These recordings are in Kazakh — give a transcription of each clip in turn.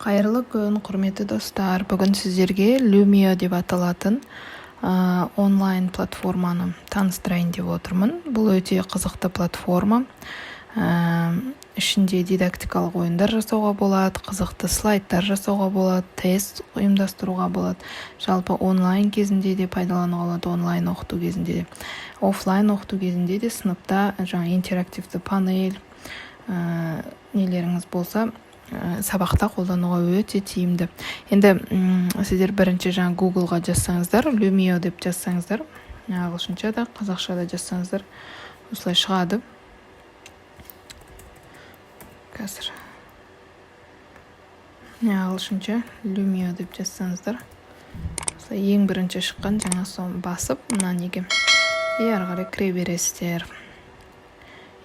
Қайырлы күн, құрметті достар! Бүгін сіздерге Lumio деп аталатын онлайн платформаны таныстырайын деп отырмын. Бұл өте қызықты платформа. Ішінде дидактикалық ойындар жасауға болады, қызықты слайдтар жасауға болады, тест ұйымдастыруға болады. Жалпы онлайн кезінде де пайдалануға болады, онлайн оқыту кезінде де, офлайн оқыту кезінде де. Сыныпта жаңа интерактивті панель нелеріңіз болса, сабақта қолдануға өте тиімді. Енді сіздер бірінші жаңа Гуглға жазсаңыздар, Lumio деп жазсаңыздар, ағылшынша да, қазақша да жазсаңыздар, осылай шығады. Қазір ағылшынша Lumio деп жазсаңыздар, осылай ең бірінші шыққан жаңа, соны басып, мына неге и ары қарай кіре бересіздер.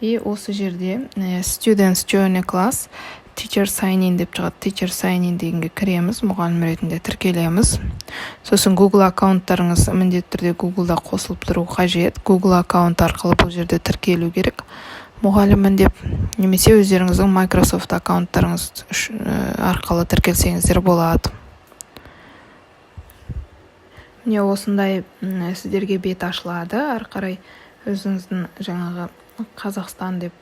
И осы жерде «Students join a class», «Teacher sign in» деп шығады. «Teacher sign in» дегенге кіреміз, мұғалім ретінде тіркелеміз. Сосын Google аккаунттарыңыз міндетті түрде Гуглда қосылып тұру қажет. Google аккаунт арқылы бұл жерде тіркелу керек мұғаліммін деп немесе өздеріңіздің Microsoft аккаунттарыңыз арқылы тіркелсеңіздер болады. Міне, осындай сіздерге бет ашылады. Ары қарай өзіңіздің жаңағы Қазақстан деп,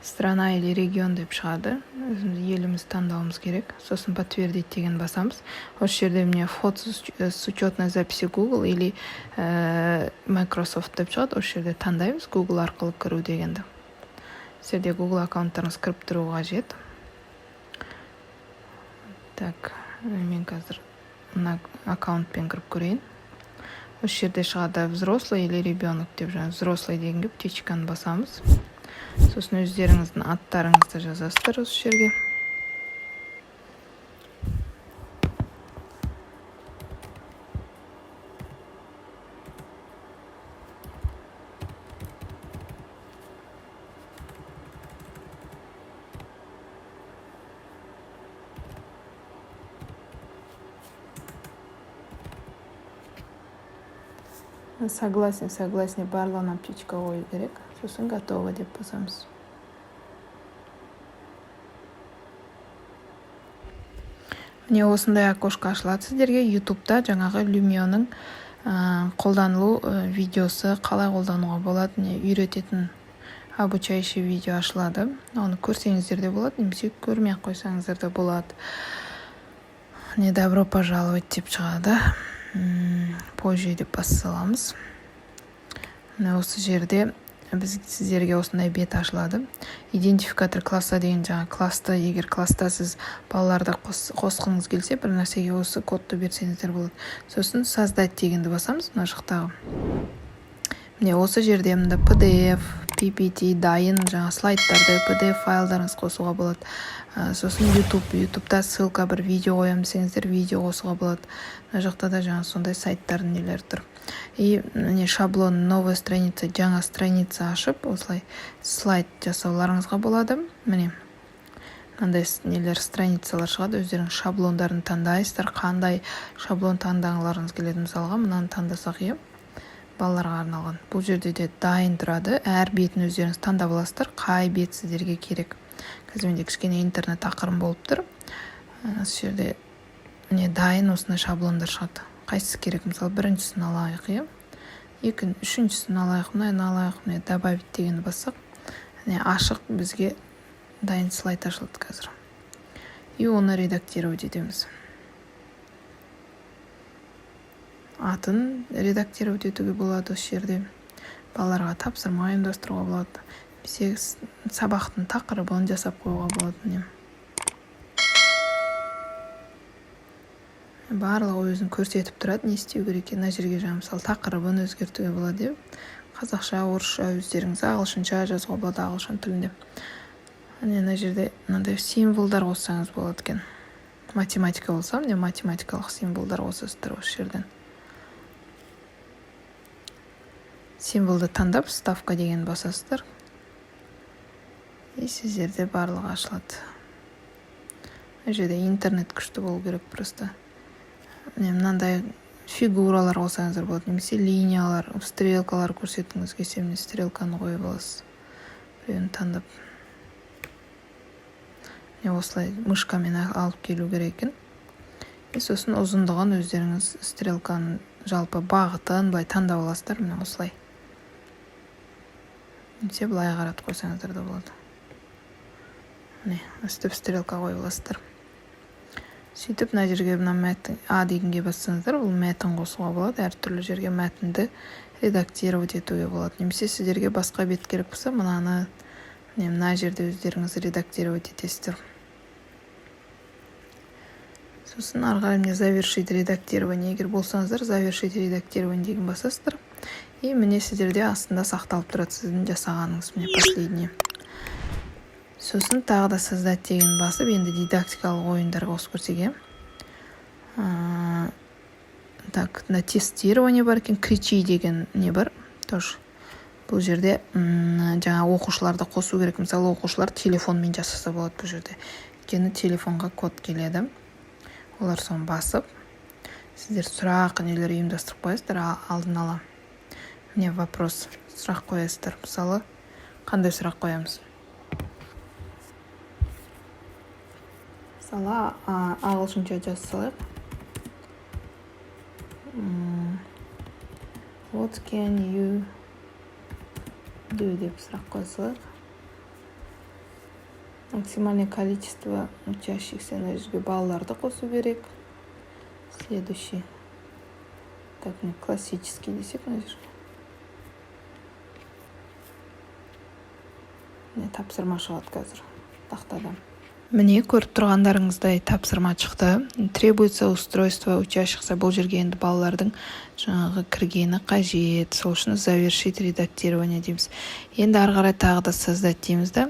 «Страна или регион» деп шығады, өзіміз елімізді таңдауымыз керек. Сосын «Подтвердить» деген басамыз. Осы жерде, міне, «Вход с учетной записи Google или Microsoft» деп шығады. Осы жерде таңдаймыз Google арқылы кіру дегенді. Сіздерде Google аккаунттарыңыз кіріп тұруы қажет. Так, мен қазір мына аккаунтпен кіріп көрейін. Осы жерде шығады «Взрослый или ребенок» деп. Жаңа «Взрослый» дегенге птичканы басамыз. Сосын өздеріңіздің аттарыңызды жазасыздар осы жерге. «Согласен», «Согласен», барлығына птичка қою керек. Сосын «Готово» деп басамыз. Міне, осындай окошко ашылады сіздерге. Ютубта жаңағы Люмионың қолданылу видеосы, қалай қолдануға болады, міне, үйрететін обучающий видео ашылады. Оны көрсеңіздер де болады немесе көрмей ақ қойсаңыздар да болады. Міне, «Добро пожаловать» деп шығады. «Позже» деп баса саламыз. Міне, осы жерде біз сіздерге осындай бет ашылады. «Идентификатор класса» деген жаңа классты, егер класста сіз балаларды қосқыңыз келсе бір нәрсеге, осы кодты берсеңіздер болады. Сосын «Создать» дегенді басамыз мына жақтағы. Міне, осы жерде мында PDF, PPT, дайын жаңа слайдтарды, PDF файлдарыңызды қосуға болады. Сосын YouTube, Ютубта ссылка, бір видео қоямын десеңіздер, видео қосуға болады. Мына жақта да жаңа сондай сайттардың нелері тұр. И міне, «Шаблон», «Новая страница», жаңа страница ашып, осылай слайд жасауларыңызға болады. Міне, мынандай нелер, страницалар шығады. Өздеріңіз шаблондарын таңдайсыздар, қандай шаблон таңдағыларыңыз келеді. Мысалға, мынаны таңдасақ, иә, балаларға арналған. Бұл жерде де дайын тұрады, әр бетін өздеріңіз таңдап аласыздар, қай бет сіздерге керек. Қазір менде кішкене интернет ақырын болып тұр. Осы жерде, міне, дайын осындай шаблондар шығады. Қайсысы керек? Мысалы, біріншісін алайық, иә, екі, үшіншісін алайық, мынаны алайық. Міне, «Добавить» дегенді бассақ, міне, ашық бізге дайын слайд ашылады қазір. И оны редактировать етеміз, атын редактировать етуге болады. Осы жерде балаларға тапсырма ұйымдастыруға болады немесе сабақтың тақырыбын жасап қоюға болады. Міне, барлығы өзін көрсетіп тұрады, не істеу керек екенін. Мына жерге жаңа, мысалы, тақырыбын өзгертуге болады, иә, қазақша, орысша, өздеріңіз ағылшынша жазуға болады, ағылшын тілінде. Міне, мына жерде мынандай символдар қоссаңыз болады екен. Математика болса, міне, математикалық символдар қосасыздар. Осы жерден символды таңдап, «Вставка» деген басасыздар, и сіздерде барлығы ашылады. Мына жерде интернет күшті болу керек просто. Міне, мынандай фигуралар қойсаңыздар болады немесе линиялар, стрелкалар көрсеткіңіз келсе, міне, стрелканы қойып аласыз біреуін таңдап. Міне, осылай мышкамен алып келу керек екен. И сосын ұзындығын өздеріңіз, стрелканың жалпы бағытын былай таңдап аласыздар, міне, осылай немесе былай қаратып қойсаңыздар да болады. Міне, өстіп стрелка қойып аласыздар. Сөйтіп, мына жерге, мына мәтін а дегенге бассаңыздар, бұл мәтін қосуға болады. Әртүрлі жерге мәтінді редактировать етуге болады. Немесе сіздерге басқа бет керек болса, мынаны, міне, мына жерде өздеріңіз редактировать етесіздер. Сосын ары қарай, міне, «Завершить редактирование». Егер болсаңыздар, «Завершить редактирование» деген басасыздар. И міне, сіздерде астында сақталып тұрады сіздің жасағаныңыз, міне, последний. Сосын тағы да «Создать» деген басып, енді дидактикалық ойындар қосып көрсек, иә. Так, мына тестирование бар екен, «Кричи» деген не бар тоже. Бұл жерде жаңа оқушыларды қосу керек. Мысалы, оқушылар телефонмен жасаса болады бұл жерде, өйткені телефонға код келеді, олар соны басып, сіздер сұрақ нелер ұйымдастырып қоясыздар алдын ала. Міне, вопрос, сұрақ қоясыздар. Мысалы, қандай сұрақ қоямыз? Мысалы, ағылшынша жаза салайық. «What can you do?» деп сұрақ қоя салайық. Максимальное количество учащихся, мына жерге балаларды қосу керек. Следующий. Так, міне, классический десек, мына жерге, міне, тапсырма шығады қазір тақтада. Міне, көріп тұрғандарыңыздай, тапсырма шықты. Требуется устройство учащихся. Бұл жерге енді балалардың жаңағы кіргені қажет, сол үшін «Завершить редактирование» дейміз. Енді ары қарай тағы да «Создать» дейміз да,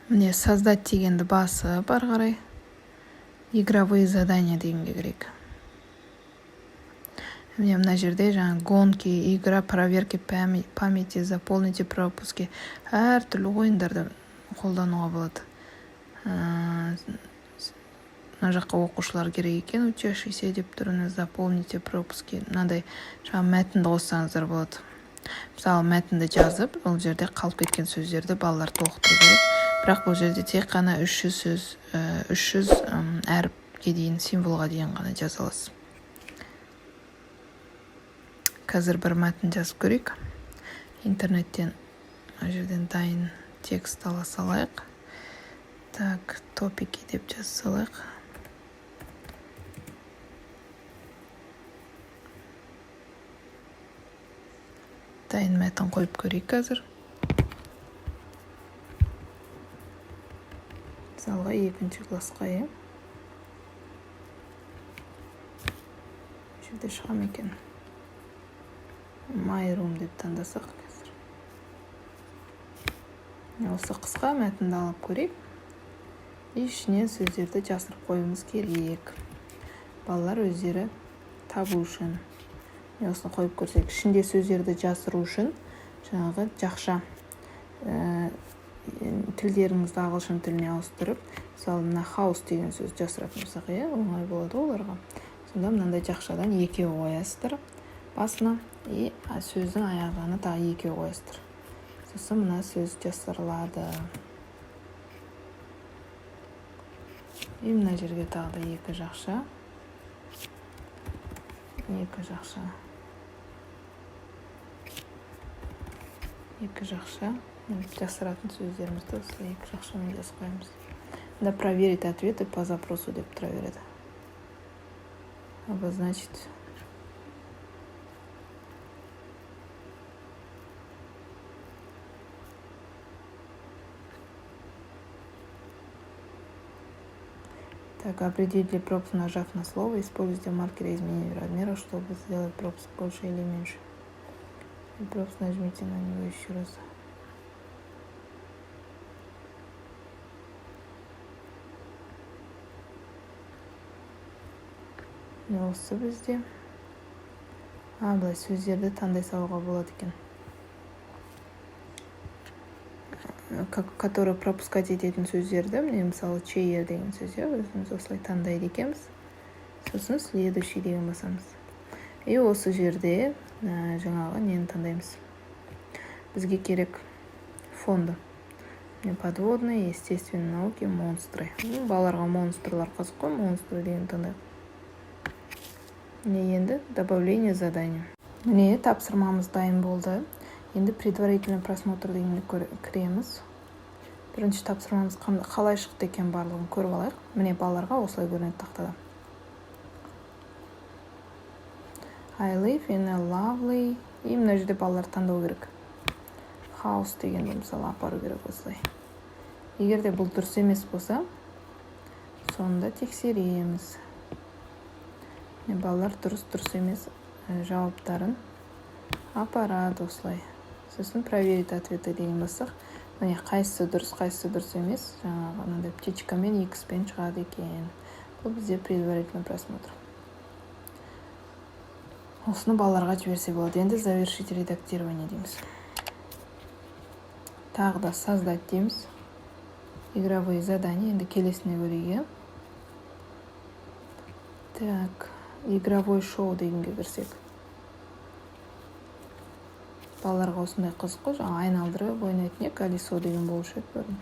міне, «Создать» дегенді басып, ары қарай «Игровые задания» дегенге кірейік. Міне, мына жерде жаңа гонки, игра проверки памяти, заполните пропуски, әртүрлі ойындарды қолдануға болады. Мына жаққа оқушылар керек екен, учащийся деп тұр. Заполните пропуски, мынандай жаңа мәтінді қоссаңыздар болады. Мысалы, мәтінді жазып, ол жерде қалып кеткен сөздерді балалар толықтыру керек. Бірақ бұл жерде тек қана 300 сөз, 300 әріпке дейін, символға дейін ғана жаза аласыз. Қазір бір мәтін жазып көрейік. Интернеттен, мына жерден дайын текст ала салайық. Так, «Топики» деп жаза салайық. Дайын мәтін қойып көрейік қазір. Мысалға, екінші классқа, иә. Бұл жерде шыға ма екен? «My room» деп таңдасақ қазір. Осы қысқа мәтінді алып көрейік. И ішінен сөздерді жасырып қоюымыз керек, балалар өздері табу үшін. Осыны қойып көрсек. Ішінде сөздерді жасыру үшін жаңағы жақша, тілдеріңізді ағылшын тіліне ауыстырып, мысалы, мына «house» деген сөз жасыратын болсақ, иә, оңай болады ғой оларға. Сонда мынандай жақшадан екеу қоясыздар басына и сөздің аяқ жағына тағы екеу қоясыздар. Сосын мына сөз жасырылады. И мына жерге тағы да екі жақша, екі жақша, екі жақша. Жасыратын сөздерімізді осылай екі жақшамен жазып қоямыз. Мында «Проверить ответы по запросу» деп тұра береді. Обозначить. Так, определите пропуск, нажав на слово. Используйте маркеры изменения размера, чтобы сделать пропуск больше или меньше. Пропуск, нажмите на него еще раз. Осы бізде былай сөздерді таңдай салуға болады екен, который пропускать ететін сөздерді. Міне, мысалы, «chair» деген сөз, иә, өзіміз осылай таңдайды екенбіз. Сосын «Следующий» деген басамыз. И осы жерде жаңағы нені таңдаймыз, бізге керек фонды. Міне, подводные, естественные науки, монстры. Балаларға монстрлар қызық қой, монстры деген таңдайық. Міне, енді добавление задания. Міне, тапсырмамыз дайын болды. Енді предварительный просмотр дегенге кіреміз. Бірінші тапсырмамыз қалай шықты екен, барлығын көріп алайық. Міне, балаларға осылай көрінеді тақтада. I live in a lovely. И мына жерде балалар таңдау керек. House дегенді, мысалы, апару керек осылай. Егер де бұл дұрыс емес болса, сонда тексереміз. Міне, балалар дұрыс, дұрыс емес жауаптарын апарады осылай. Сосын проверить ответы деген бассақ, міне, қайсысы дұрыс, қайсысы дұрыс емес, жаңағы мынандай птичкамен, икспен шығады екен. Бұл бізде предварительный просмотр. Осыны балаларға жіберсе болады. Енді завершить редактирование дейміз, тағы да создать дейміз, игровые задания. Енді келесіне көрейік, иә. Так, игровой шоу дегенге кірсек, балаларға осындай қызық қой, жаңа айналдырып ойнайтын, иә, колесо деген болушы еді бұрын.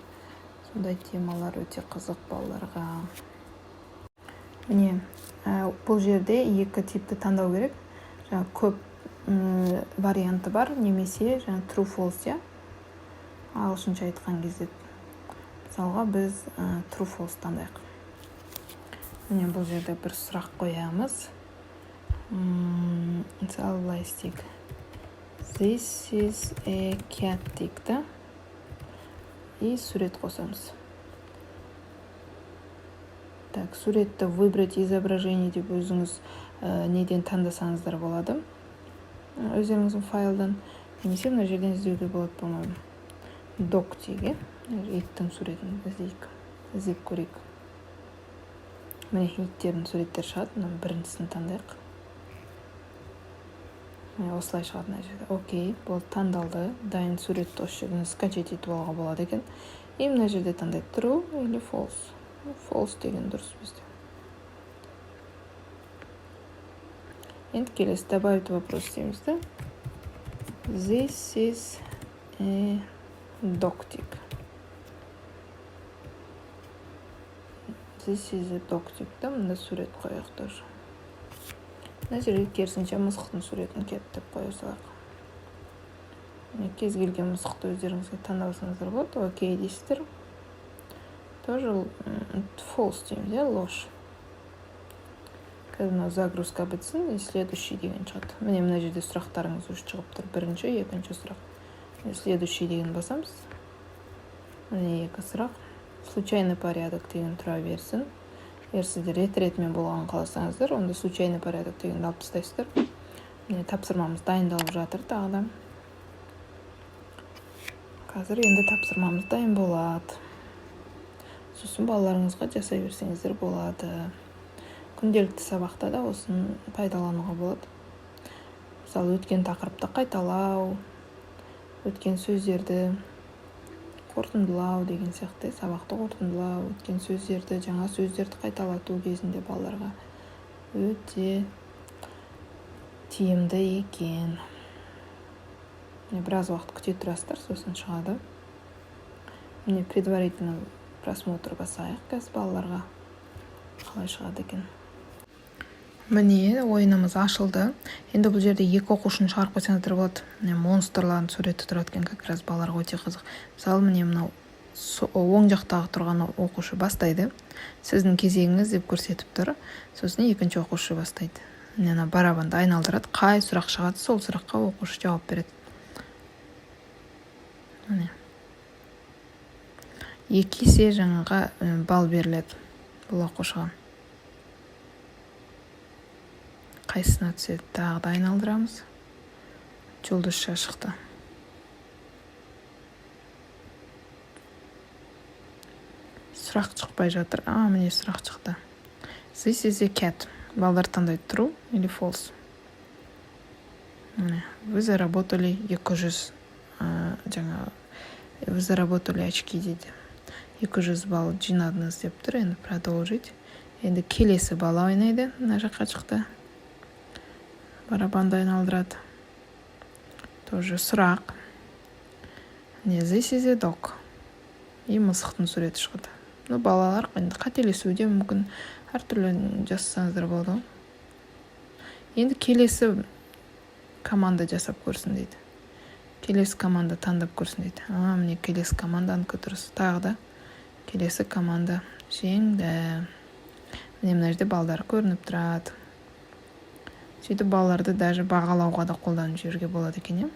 Сондай темалар өте қызық балаларға. Міне, бұл жерде екі типті таңдау керек: жаңа көп варианты бар немесе жаңа true false, иә, ағылшынша айтқан кезде. Мысалға, біз true false таңдайық. Міне, бұл жерде бір сұрақ қоямыз. Мысалы, былай істейік: this is a cat дейік та, и сурет қосамыз. Так, суретті выбрать изображение деп өзіңіз неден таңдасаңыздар болады, өздеріңіздің файлдан немесе мына жерден іздеуге болады, по-моему. Dog дейік, иә, иттің суретін іздейік, іздеп көрейік. Міне, иттердің суреттері шығады. Мына біріншісін таңдайық. Міне, осылай шығады мына жерде. Окей, болды, таңдалды. Дайын суретті осы жерден скачать етіп алуға болады екен. И мына жерде таңдайды: true или false. False деген дұрыс бізде. Енді келесі добавить вопрос дейміз да, this is a dog дейік. This is a dog дейік та, мында сурет қояйық тоже. Мына жерге керісінше мысықтың суретін cat деп қоя салайық. Міне, кез келген мысықты өздеріңізге таңдап алсаңыздар болады. Окей дейсіздер. Тоже false дейміз, иә, ложь. Қазір мынау загрузка бітсін, и следующий деген шығады. Міне, мына жерде сұрақтарыңыз уже шығып тұр: бірінші, екінші сұрақ. Следующий деген басамыз. Міне, екі сұрақ. Случайный порядок деген тұра берсін. Егер сіздер рет ретімен болғанын қаласаңыздар, онда случайный порядок дегенді алып тастайсыздар. Міне, тапсырмамыз дайындалып жатыр тағы да. Қазір енді тапсырмамыз дайын болады. Сосын балаларыңызға жасай берсеңіздер болады. Күнделікті сабақта да осыны пайдалануға болады. Мысалы, өткен тақырыпты қайталау, өткен сөздерді қорытындылау деген сияқты. Сабақты қорытындылау, өткен сөздерді, жаңа сөздерді қайталату кезінде балаларға өте тиімді екен. Міне, біраз уақыт күте тұрасыздар, сосын шығады. Міне, предварительно просмотр басайық. Қазір балаларға қалай шығады екен? Міне, ойынымыз ашылды. Енді бұл жерде екі оқушыны шығарып қойсаңыздар болады. Міне, монстрлардың суреті тұрады екен, как раз балаларға өте қызық. Мысалы, міне, мынау оң жақтағы тұрған оқушы бастайды, сіздің кезегіңіз деп көрсетіп тұр. Сосын екінші оқушы бастайды. Міне, ана барабанды айналдырады, қай сұрақ шығады, сол сұраққа оқушы жауап береді. Міне, 2 есе жаңағы балл беріледі бұл оқушыға. Қайсысына түседі? Тағы да айналдырамыз. Жұлдызша шықты. Сұрақ шықпай жатыр. А, міне, сұрақ шықты: this is a cat. Балалар таңдайды: true или false. Міне, вы заработали 200, жаңағы вы заработали очки дейді, 200 балл жинадыңыз деп тұр. Енді продолжить. Енді келесі бала ойнайды. Мына жаққа шықты, барабанды айналдырады. Тоже сұрақ. Міне, this is a dog. И мысықтың суреті шығады. Ну, балалар енді қателесуі де мүмкін, әртүрлі жазсаңыздар болады ғой. Енді келесі команда жасап көрсін дейді. Келесі команда таңдап көрсін дейді. А, міне, келесі команданікі дұрыс. Тағы да келесі команда жеңді. Міне, мына жерде балдар көрініп тұрады. Сөйтіп балаларды даже бағалауға да қолданып жіберуге болады екен, иә.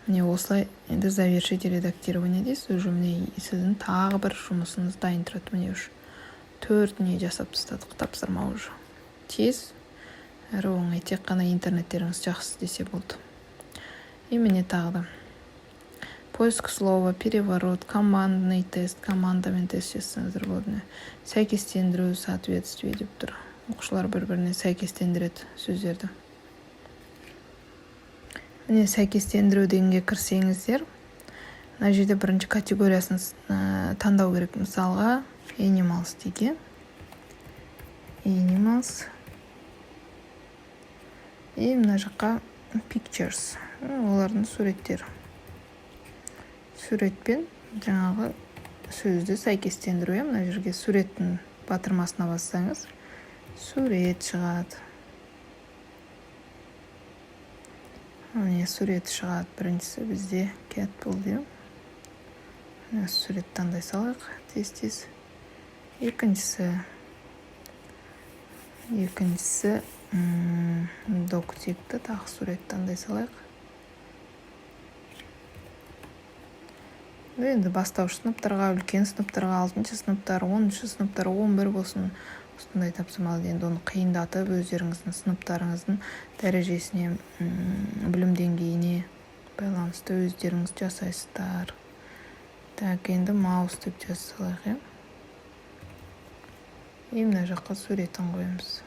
Міне, осылай. Енді «Завершить редактирование» дейсіз. Уже, міне, сіздің тағы бір жұмысыңыз дайын тұрады. Міне, уже төрт не жасап тастадық тапсырма. Уже тез әрі оңай, тек қана интернеттеріңіз жақсы істесе болды. И міне, тағы да поиск слова, переворот, командный тест, командамен тест жазсаңыздар болады. Міне, сәйкестендіру, «Соответствие» деп тұр. Оқушылар бір біріне сәйкестендіреді сөздерді. Міне, сәйкестендіру дегенге кірсеңіздер, мына жерде бірінші категориясын таңдау керек. Мысалға, animals дейік, иә, animals. И мына жаққа pictures, олардың суреттері. Суретпен жаңағы сөзді сәйкестендіру, иә. Мына жерге суреттің батырмасына бассаңыз, сурет шығады. Міне, суреті шығады. Біріншісі бізде cat болды, иә. Мына суретті таңдай салайық тез тез. Екіншісі dog дейік та, тағы сурет таңдай салайық. Енді бастауыш сыныптарға, үлкен сыныптарға, алтыншы сыныптар, 10-сыныптар, 11 болсын, осындай тапсырмалар. Енді оны қиындатып, өздеріңіздің сыныптарыңыздың дәрежесіне, білім деңгейіне байланысты өздеріңіз жасайсыздар. Так, енді mouse деп жаза салайық, иә. И мына жаққа суретін қоямыз.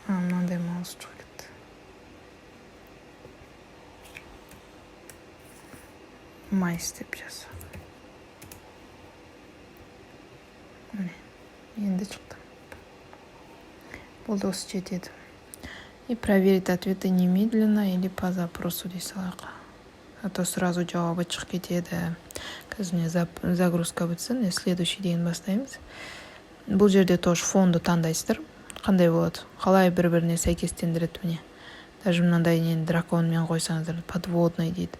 А, мынандай mouse шығып кетті. Mice деп жазсақ, міне, енді шықты. Болды, осы жетеді. И «Проверить ответы немедленно или по запросу» дей салайық, а то сразу жауабы шығып кетеді. Қазір, міне, загрузка бітсін. «Следующий» деген бастаймыз. Бұл жерде тоже фонды таңдайсыздар, қандай болады, қалай бір біріне сәйкестендіреді. Міне, даже мынандай нені драконмен қойсаңыздар, подводный дейді.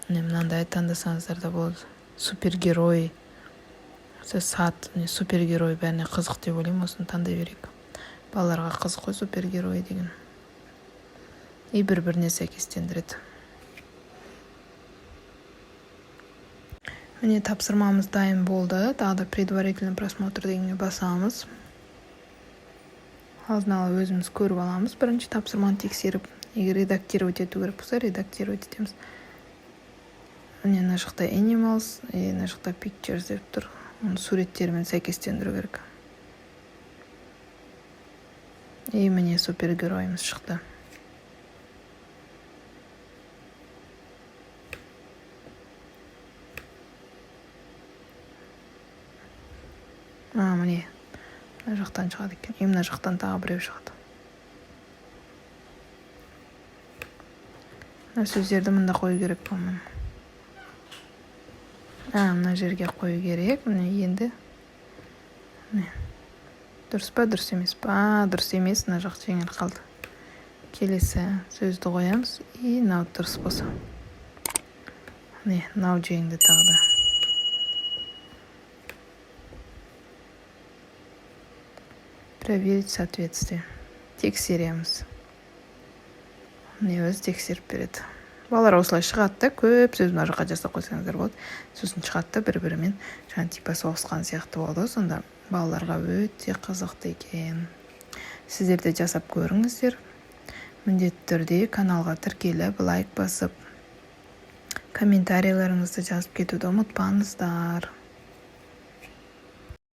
Міне, мынандай таңдасаңыздар да болады. Супергерой, сад. Міне, супергерой бәріне қызық деп ойлаймын, осыны таңдай берейік. Балаларға қызық қой супергерой деген. И бір біріне сәйкестендіреді. Міне, тапсырмамыз дайын болды. Тағы да «Предварительный просмотр» дегенге басамыз. Алдын ала өзіміз көріп аламыз бірінші тапсырманы тексеріп. Егер редактировать ету керек болса, редактировать етеміз. Міне, мына жақта animals и мына жақта pictures деп тұр. Оны суреттермен сәйкестендіру керек. И міне, супергеройымыз шықты. А, міне, мына жақтан шығады екен. И мына жақтан тағы біреу шығады. Мына сөздерді мында қою керек, по моему. А, мына жерге қою керек. Міне, енді, міне, дұрыс па, дұрыс емес па? Дұрыс емес, мына жақ жеңіл қалды. Келесі сөзді қоямыз. И мынау дұрыс болса, міне, мынау жеңді тағы да. «Проверить соответствие», тексереміз. Міне, өзі тексеріп береді. Балалар осылай шығады да, көп сөз мына жаққа жасап қойсаңыздар болады. Сосын шығады да, бір бірімен жаңа типа соғысқан сияқты болады ғой. Сонда балаларға өте қызықты екен. Сіздер де жасап көріңіздер. Міндетті түрде каналға тіркеліп, лайк басып, комментарийлеріңізді жазып кетуді ұмытпаңыздар.